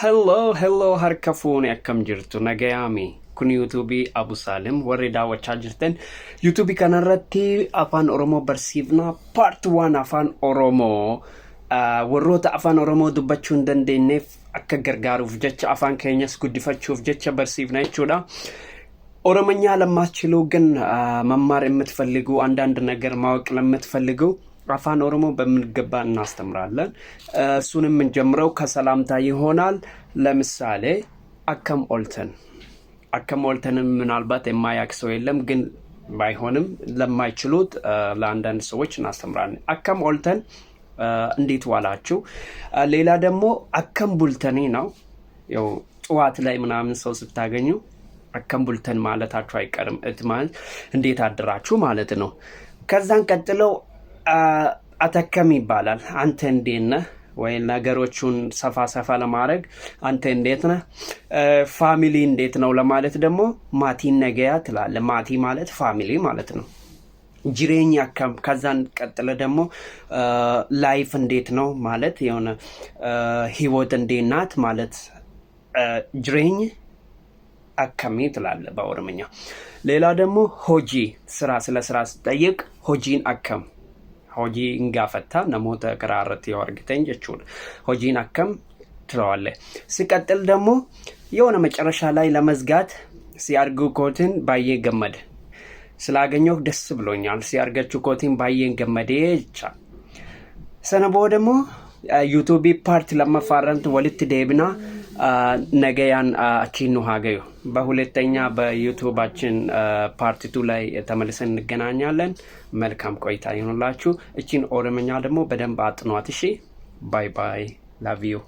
Hello, hello, harka fuune, akkam jirtu? Nagayaami? Kun YouTubeii Abu Saalim. Warri daawwachaa jirtan, YouTubeii kanarratti Afaan Oromoo barsiifnaa. Part 1 Afaan Oromoo warroota Afaan Oromoo dubbachuu hin dandeenyeef akka gargaaruuf jecha, afaan keenyas guddifachuuf jecha barsiifna jechuudha. ኦሮምኛ ለማትችሉ ግን መማር የምትፈልጉ፣ አንዳንድ ነገር ማወቅ ለምትፈልጉ አፋን ኦሮሞ በሚገባ እናስተምራለን። እሱን የምንጀምረው ከሰላምታ ይሆናል። ለምሳሌ akkam ooltan። Akkam ooltan ን ምናልባት የማያውቅ ሰው የለም፣ ግን ባይሆንም ለማይችሉት ለአንዳንድ ሰዎች እናስተምራለን። Akkam ooltan እንዴት ዋላችሁ። ሌላ ደግሞ akkam bultanii ነው። ያው ጠዋት ላይ ምናምን ሰው ስታገኙ akkam bultan ማለታችሁ አይቀርም። እት ማለት እንዴት አድራችሁ ማለት ነው። ከዛን ቀጥለው ati akkam ይባላል። አንተ እንዴት ነህ ወይ ነገሮቹን ሰፋ ሰፋ ለማድረግ አንተ እንዴት ነህ፣ family እንዴት ነው ለማለት ደግሞ maatiin nagayaa ትላለህ። Maatii ማለት family ማለት ነው። Jireenyi akkam። ከዛን ቀጥለ ደግሞ life እንዴት ነው ማለት፣ የሆነ ህይወት እንዴት ናት ማለት jireenyi akkami ትላለህ በኦሮምኛ። ሌላ ደግሞ hojii፣ ስራ፣ ስለ ስራ ስጠይቅ hojiin akkam፣ hojii hin gaafatta namoota karaa irratti yoo argitan jechuudha. Hojiin akkam ትለዋለህ። ሲቀጥል ደግሞ የሆነ መጨረሻ ላይ ለመዝጋት si arguu kootiin baay'ee gammade፣ ስላገኘሁ ደስ ብሎኛል። Si argachuu kootiin baay'een gammadee jecha. Sana booda immoo YouTubeii part lammaffaarratti walitti deebina. Nagayaan achiin nu haa gayu። በሁለተኛ በ YouTube ኣችን part two ላይ ተመልሰን እንገናኛለን። መልካም ቆይታ ይሁንላችሁ። እቺን ኦሮምኛ ደግሞ በደንብ አጥኗት። እሺ፣ bye bye, love you.